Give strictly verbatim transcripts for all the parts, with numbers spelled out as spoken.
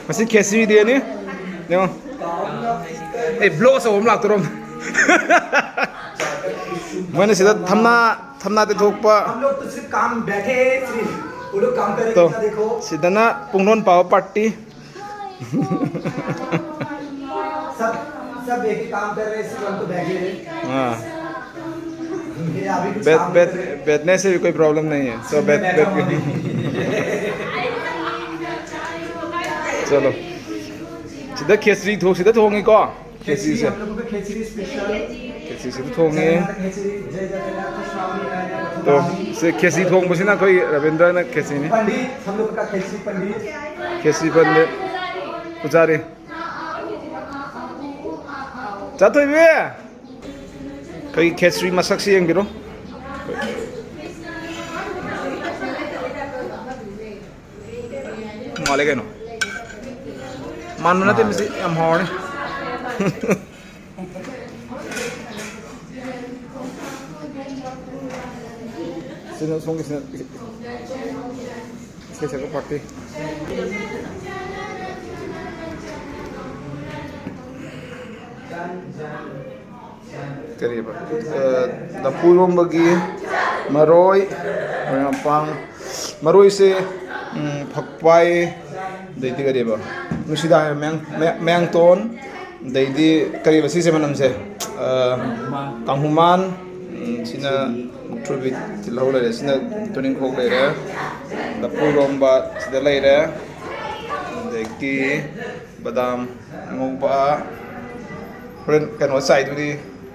ꯃꯁꯤ ꯈꯦꯆ꯭ꯔꯤꯗꯦꯅꯤ꯫ ꯌꯦꯡꯉꯣ꯫ ꯑꯦ, ꯕ꯭ꯂꯣꯛ ꯑꯆꯧꯕ ꯑꯃ ꯂꯥꯛꯇꯣꯔꯝ꯫ ꯃꯣꯏꯅ ꯁꯤꯗ ꯊꯝꯅꯥ, ꯊꯝꯅꯥ ꯇꯩꯊꯣꯛꯄ꯫ हम लोग तो सिर्फ काम बैठे हैं, सिर्फ वो लोग काम कर रहे हैं, ꯇꯣ, कितना देखो। ꯁꯤꯗꯅ ꯄꯨꯡꯗꯣꯟ ꯄꯥꯕ ꯄꯥꯔꯇꯤ꯫ सब, सब एक ही काम कर रहे हैं, सिर्फ हम तो बैठे हैं। हाँ। ये अभी कुछ बैठ, काम बैठ, नहीं कर रहे। बैठने से भी कोई प्रॉब्लम नहीं है। तो बैठ, बैठा बैठ हूँ अभी। चलो। ꯁꯤꯗ ꯈꯦꯆ꯭ꯔꯤ ꯊꯣꯡ-, ꯁꯤꯗ ꯊꯣꯡꯉꯤꯀꯣ? ꯈꯦꯆ꯭ꯔꯤꯁꯦ꯫ ꯈꯦꯆ꯭ꯔꯤ, हम लोगों का ꯈꯦꯆ꯭ꯔꯤ special। ꯈꯦꯆ꯭ꯔꯤꯁꯤꯗ ꯊꯣꯡꯉꯦ꯫ ꯈꯦꯆ꯭ꯔꯤ, जय जगन्नाथ स्वामी नारायण तो ꯁꯤ ꯈꯦꯆ꯭ꯔꯤ ꯊꯣꯡꯕꯁꯤꯅ ꯑꯩꯈꯣꯏ ꯔꯕꯤꯟꯗ꯭ꯔꯅ ꯈꯦꯆ꯭ꯔꯤꯅꯤ꯫ पंडित, हम लोगों का खिचड़ी पंडित। ꯈꯦꯆ꯭ꯔꯤ ꯄꯟꯗꯤꯠ ꯄꯨꯖꯥꯔꯤ꯫ ꯆꯥꯊꯣꯏꯕꯤ! ꯑꯩꯈꯣꯏꯒꯤ ꯈꯦꯆ꯭ꯔꯤ ꯃꯁꯛꯁꯤ ꯌꯦꯡꯕꯤꯔꯣ꯫ ꯃꯥꯜꯂꯦ ꯀꯩꯅꯣ꯫ ꯃꯥꯟꯕ ꯅꯠꯇꯦ, ꯃꯥꯜꯂꯦ꯫ ꯃꯁꯤ ꯌꯥꯝ ꯍꯥꯎꯔꯅꯤ꯫ ꯁꯤꯅ ꯁꯣꯝꯒꯤꯁꯤꯅ ꯏꯁꯩ ꯁꯛꯄ ꯄꯥꯔꯇꯤ꯫ ꯀꯔꯤꯕ? ꯑ, ꯂꯐꯨ ꯏꯔꯣꯝꯕꯒꯤ ꯃꯔꯣꯏ, ꯃꯔꯣꯏ ꯃꯄꯥꯡ, ꯃꯔꯣꯏꯁꯦ, ꯎꯝ, ꯐꯛꯄꯥꯏ, ꯑꯗꯩꯗꯤ ꯀꯔꯤꯕ? ꯅꯨꯡꯁꯤꯗꯥꯛ ꯍꯥꯏꯕ ꯃꯌꯥꯡ-, ꯃꯌꯥ-, ꯃꯌꯥꯡꯇꯣꯟ, ꯑꯗꯩꯗꯤ ꯀꯔꯤꯕ ꯁꯤꯁꯦ ꯃꯅꯝꯁꯦ? ꯑ, ꯀꯥꯡꯍꯨꯃꯥꯟ, ꯎꯝ, ꯁꯤꯅ ꯃꯨꯛꯊ꯭ꯔꯨꯕꯤ ꯇꯤꯜꯍꯧ ꯂꯩꯔꯦ, ꯁꯤꯅ ꯇꯨꯅꯤꯡꯈꯣꯛ ꯂꯩꯔꯦ, ꯂꯐꯨ ꯏꯔꯣꯝꯕ ꯁꯤꯗ ꯂꯩꯔꯦ, ꯑꯗꯒꯤ ꯕꯗꯥꯝ ꯑꯉꯧꯕ, ꯍꯣꯔꯦꯟ ꯀꯩꯅꯣ ꯆꯥꯏꯗꯨꯗꯤ,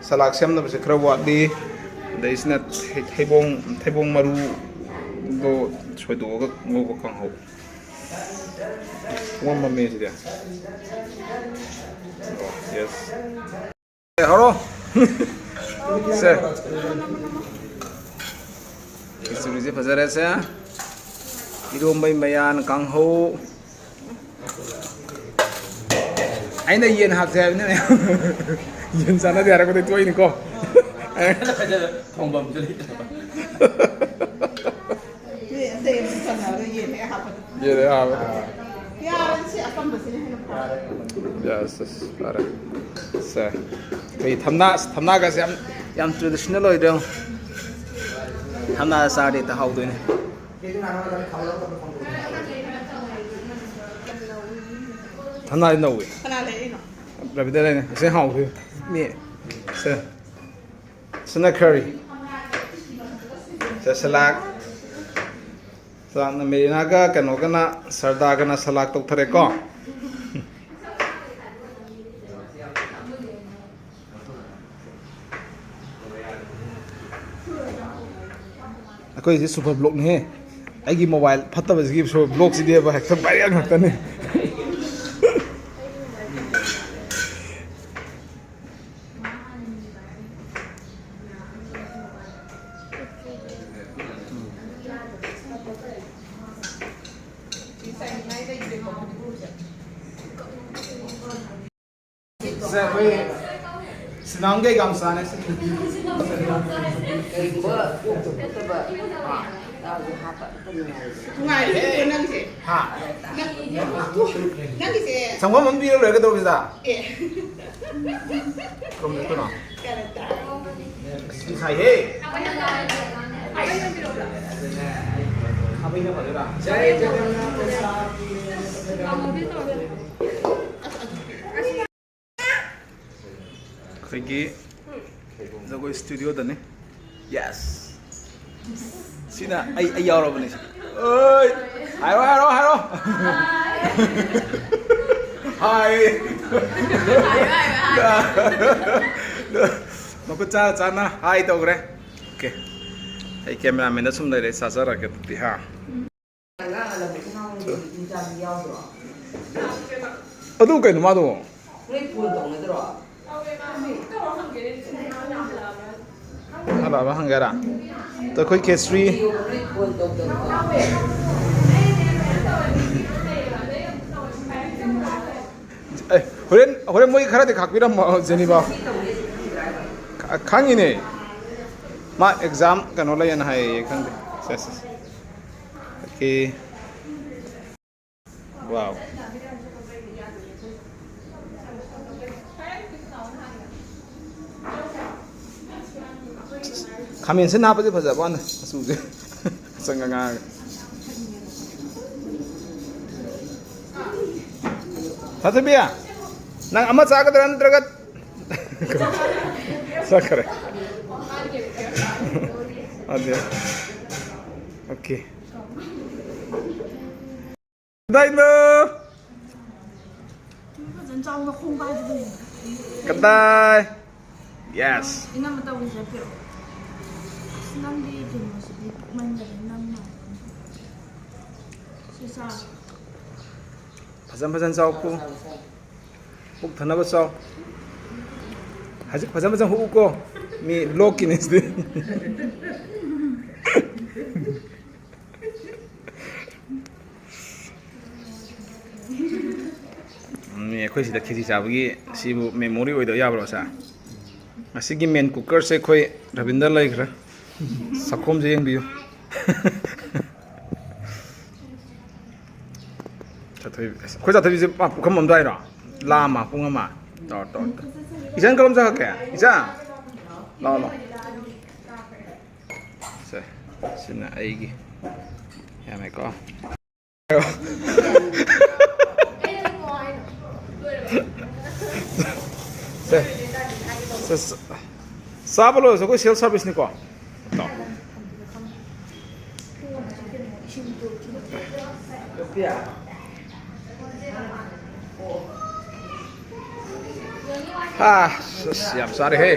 ꯁꯂꯥꯗ ꯁꯦꯝꯅꯕꯁꯦ ꯈꯔ ꯋꯥꯠꯂꯤ꯫ ꯑꯗꯩꯁꯤꯅ ꯊꯩ-, ꯊꯩꯕꯣꯡ, ꯊꯩꯕꯣꯡ ꯃꯔꯨꯗꯣ ꯁꯣꯏꯗꯣꯛꯑꯒ ꯉꯧꯕ ꯀꯥꯡꯍꯧ꯫ ꯄꯨꯡꯃꯝ ꯃꯝꯃꯦ ꯁꯤꯗꯤ꯫ ꯑꯣ, ꯌꯦꯁ꯫ ꯍꯧꯔꯣ꯫ ꯁꯦ꯫ ꯈꯦꯆꯨꯔꯤꯁꯦ ꯐꯖꯔꯦꯁꯦ꯫ ꯏꯔꯣꯝꯕꯩ ꯃꯌꯥꯟ ꯀꯥꯡꯍꯧ꯫ ꯑꯩꯅ ꯌꯦꯟ ꯍꯥꯞꯁꯦ ꯍꯥꯏꯕꯅꯤꯅꯦ꯫ ꯌꯦꯟ ꯆꯥꯅꯗꯦ ꯍꯥꯏꯔꯛꯄꯗꯩ ꯇꯣꯛꯏꯅꯤꯀꯣ꯫ ꯊꯣꯡꯐꯝꯁꯨ ꯂꯩꯇꯕ꯫ ꯃꯤ ꯑꯇꯩ ꯑꯃꯁꯨ ꯆꯪꯉꯔꯣꯏ, ꯌꯦꯟ ꯍꯦꯛ ꯍꯥꯞꯄꯗ꯫ ꯌꯦꯟ ꯍꯦꯛ ꯍꯥꯞꯄꯗ꯫ ꯌꯥꯔꯦ, ꯁꯤ ꯑꯀꯪꯕꯁꯤꯅ ꯍꯦꯟꯅ ꯐꯔꯦ꯫ Yes, yes, ꯐꯔꯦ꯫ ꯁꯦ꯫ ꯑꯩꯈꯣꯏ ꯊꯝꯅꯥ, ꯊꯝꯅꯥꯒꯁꯦ ꯌꯥꯝ, ꯌꯥꯝ traditional ꯑꯣꯏꯗ꯭ꯔꯣ? ꯊꯝꯅꯥ ꯆꯥꯔꯗꯤ ꯍꯦꯛꯇ ꯍꯥꯎꯗꯣꯏꯅꯦ꯫ ꯊꯝꯅꯥꯗꯤ ꯅꯧꯋꯤ꯫ ꯀꯅꯥ ꯂꯩꯔꯛꯏꯅꯣ? ꯔꯕꯤꯗ ꯂꯩꯅꯦ꯫ ꯁꯤ ꯍꯥꯎꯗꯣꯏ꯫ ꯃꯤ꯫ ꯁꯦ꯫ ꯁꯤꯅ curry꯫ ꯁꯦ, salad꯫ ꯆꯥꯛꯅ ꯃꯦꯔꯤꯅꯥꯒ ꯀꯩꯅꯣꯒꯅ, ꯁꯔꯗꯥꯒꯅ salad ꯇꯧꯊꯔꯦꯀꯣ꯫ ꯑꯩꯈꯣꯏꯁꯦ super vlogꯅꯤꯍꯦ꯫ ꯑꯩꯒꯤ mobile ꯐꯠꯇꯕꯁꯤꯒꯤ super vlogꯁꯤꯗꯤꯕ ꯍꯦꯛꯇ viral ꯉꯥꯛꯇꯅꯦ꯫ ꯁꯦ, ꯑꯩꯈꯣꯏ ꯁꯤꯅꯥꯝꯒꯤ ꯒꯥꯝꯁꯥꯅꯦ ꯁꯦ꯫ ꯀꯔꯤꯒꯨꯝꯕ ꯀꯣꯛꯇ ꯐꯠꯇꯕ ꯌꯥꯎꯔꯗꯤ ꯍꯥꯞꯄ ꯑꯝꯇ ꯅꯨꯡꯉꯥꯏꯔꯣꯏꯗ꯫ ꯅꯨꯡꯉꯥꯏꯔꯦ ꯅꯪꯁꯦ꯫ ꯍꯥ? ꯅꯪ-, ꯅꯪꯒꯤꯁꯦ ꯁꯪꯐꯝ ꯑꯃ ꯄꯤꯔ ꯂꯣꯏꯔꯦ ꯀꯩꯗꯧꯕꯁꯤꯗ? ꯑꯦ꯫ ꯀꯔꯝꯕ ꯅꯠꯇꯅꯣ? ꯀꯔꯟ ꯇꯥꯔꯦ꯫ ꯑꯁ, ꯁꯤ ꯁꯥꯏꯍꯦ꯫ ꯈꯥꯕꯩꯅ ꯐꯗꯣꯏꯔꯥ? ꯑꯩꯈꯣꯏꯒꯤ ꯖꯒꯣꯏ studioꯗꯅꯤ꯫ Yes꯫ ꯁꯤꯅ ꯑꯩ, ꯑꯩ ꯌꯥꯎꯔꯕꯅꯤ ꯁꯤ꯫ ꯑꯣꯏ! ꯍꯥꯏꯔꯣ, ꯍꯥꯏꯔꯣ, ꯍꯥꯏꯔꯣ! ꯍꯥꯏ! ꯃꯈꯨꯠ ꯆꯥ ꯆꯥꯅ ꯍꯥꯏ ꯇꯧꯈ꯭ꯔꯦ꯫ Okay꯫ ꯑꯩ cameramanꯗ ꯁꯨꯝ ꯂꯩꯔꯦ, ꯆꯥꯖꯔꯒꯦ ꯑꯗꯨꯗꯤ ꯍꯥ꯫ ꯑꯉꯥꯡ ꯑꯂꯛꯄ ꯈꯣꯡꯅꯥꯎ ꯅꯨꯃꯤꯠꯀꯤ ꯏꯟꯖꯥꯡꯗꯤ ꯌꯥꯎꯗ꯭ꯔꯣ? ꯑꯗꯨ ꯀꯩꯅꯣ ꯃꯥꯗꯣ? ꯅꯣꯏ ꯐꯣꯟ ꯇꯧꯅꯗ꯭ꯔꯣ? ꯍꯜꯂꯛꯑꯕ ꯍꯪꯒꯦꯔꯥ? ꯑꯗꯣ ꯑꯩꯈꯣꯏ ꯈꯦꯆ꯭ꯔꯤ꯫ ꯅꯣꯏ ꯐꯣꯟ ꯇꯧꯗꯕ꯭ꯔꯣ? ꯑꯦ, ꯍꯣꯔꯦꯟ, ꯍꯣꯔꯦꯟ ꯃꯣꯏ ꯈꯔꯗꯤ ꯈꯥꯛꯄꯤꯔꯝꯃꯣ, ꯖꯦꯅꯤꯕꯥꯎ꯫ ꯈ-, ꯈꯪꯉꯤꯅꯦ꯫ ꯃꯥ exam ꯀꯩꯅꯣ ꯂꯩꯌꯦꯅ ꯍꯥꯏꯌꯦ, ꯈꯪꯗꯦ꯫ ꯁꯦ, ꯁꯦ, ꯁꯦ꯫ Okay꯫ Wow. ꯈꯥꯃꯦꯟ ꯑꯁꯤꯟ ꯍꯥꯞꯄꯁꯦ ꯐꯖꯕ ꯋꯥꯅꯦ, ꯃꯆꯨꯁꯦ꯫ ꯑꯆꯪ ꯑꯉꯥꯡ꯫ ꯁꯥꯊꯤꯕꯤ, ꯅꯪ ꯑꯃ ꯆꯥꯒꯗ꯭ꯔꯥ ꯅꯠꯇ꯭ꯔꯒ? ꯆꯠꯈ꯭ꯔꯦ꯫ ꯑꯗꯨ, ꯑꯣꯀꯦ꯫ ꯀꯗꯥꯏꯅꯣ? ꯐꯖꯅ ꯆꯥꯎꯅ ꯈꯣꯡ ꯄꯥꯏꯕꯗꯣ ꯌꯦꯡꯉꯣ꯫ ꯀꯗꯥꯏ? Yes. ꯏꯅꯝꯃ ꯇꯧꯔꯤꯁꯦ ꯄꯤꯔꯛꯑꯣ꯫ ꯑꯁ, ꯅꯪꯗꯤ ꯀꯩꯅꯣꯁꯤꯗꯤ ꯄꯤꯛꯃꯟꯈꯔꯦ, ꯅꯪ ꯃꯥꯜꯂꯦ꯫ ꯁꯤ ꯆꯥꯔꯣ꯫ ꯐꯖꯅ ꯐꯖꯅ ꯆꯥꯎꯀꯣ꯫ ꯄꯨꯛ ꯊꯟꯅꯕ ꯆꯥꯎ꯫ ꯍꯧꯖꯤꯛ ꯐꯖ ꯐꯖꯅ ꯍꯨꯛꯎꯀꯣ꯫ ꯃꯤ ꯂꯣꯛꯀꯤꯅꯤ ꯁꯤꯗꯤ꯫ ꯃꯤ ꯑꯩꯈꯣꯏ ꯁꯤꯗ ꯈꯦꯆꯤ ꯆꯥꯕꯒꯤ ꯁꯤꯕꯨ memory ꯑꯣꯏꯗꯕ ꯌꯥꯕ꯭ꯔꯣ, ꯁꯥ? ꯉꯁꯤꯒꯤ main cookerꯁꯦ ꯑꯩꯈꯣꯏ ꯔꯕꯤꯟꯗ꯭ꯔ ꯂꯩꯈ꯭ꯔꯦ꯫ ꯆꯥꯛꯈꯣꯝꯁꯦ ꯌꯦꯡꯕꯤꯌꯨ꯫ ꯆꯥꯊꯣꯏꯕꯤ, ꯑꯁ, ꯑꯩꯈꯣꯏ ꯆꯥꯊꯣꯏꯕꯤꯁꯦ ꯃꯥ ꯄꯨꯈꯝ ꯑꯝꯗ ꯍꯥꯏꯔꯣ? ꯂꯥꯝꯃ ꯄꯨꯡ ꯑꯃ? ꯇꯧꯔꯣ, ꯇꯧꯔꯣ, ꯇꯧꯔꯣ꯫ ꯏꯆꯟ ꯀꯔꯝ ꯆꯪꯉꯛꯀꯦ? ꯏꯆꯟ? ꯂꯥꯛꯑꯣ, ꯂꯥꯛꯑꯣ꯫ ꯁꯦ, ꯁꯤꯅ ꯑꯩꯒꯤ꯫ ꯌꯥꯝꯃꯦꯀꯣ꯫ ꯁꯦ, ꯁꯦ, ꯁꯦ, ꯆꯥꯕ ꯂꯣꯏꯔꯁꯨ ꯑꯩꯈꯣꯏ self serviceꯅꯤꯀꯣ꯫ ꯇꯥꯎ꯫ ꯑꯥ, ꯑꯁ, ꯌꯥꯝ ꯆꯥꯔꯦꯍꯦ꯫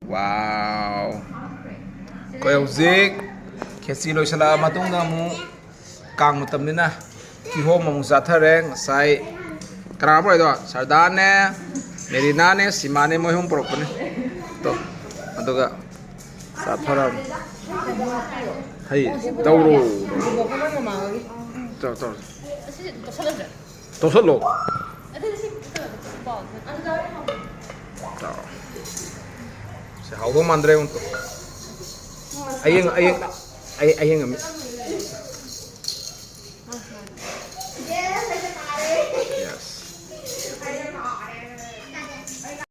Wow. ꯑꯩꯈꯣꯏ ꯍꯧꯖꯤꯛ ꯈꯦꯆꯤ ꯂꯣꯏꯁꯤꯜꯂꯛꯑ ꯃꯇꯨꯡꯗ ꯑꯃꯨꯛ ꯀꯥꯡ ꯃꯇꯝꯅꯤꯅ ꯀꯤꯍꯣꯝ ꯑꯃꯨꯛ ꯆꯥꯊꯔꯦ꯫ ꯉꯁꯥꯏ ꯀꯅꯥꯅꯣ ꯄꯨꯔꯛꯏꯗꯣ? ꯁꯔꯗꯥꯅꯦ, ꯃꯦꯔꯤꯅꯥꯅꯦ, ꯁꯤꯃꯥꯅꯦ, ꯃꯣꯏ ꯑꯍꯨꯝ ꯄꯨꯔꯛꯄꯅꯦ꯫ ꯇꯣ, ꯑꯗꯨꯒ ꯆꯥꯊꯔꯝ꯫ ꯍꯩ, ꯇꯧꯔꯣ꯫ ꯇꯧꯔꯣ, ꯇꯧꯔꯣ꯫ ꯇꯧꯁꯜꯂꯣ꯫ ꯁꯦ, ꯍꯥꯎꯗꯧ ꯃꯥꯟꯗ꯭ꯔꯦ ꯑꯃꯨꯛꯇ꯫ ꯑꯌꯦꯡ ꯑꯌꯦꯡ ꯑꯩ ꯑꯌꯦꯡ ꯑꯃ꯫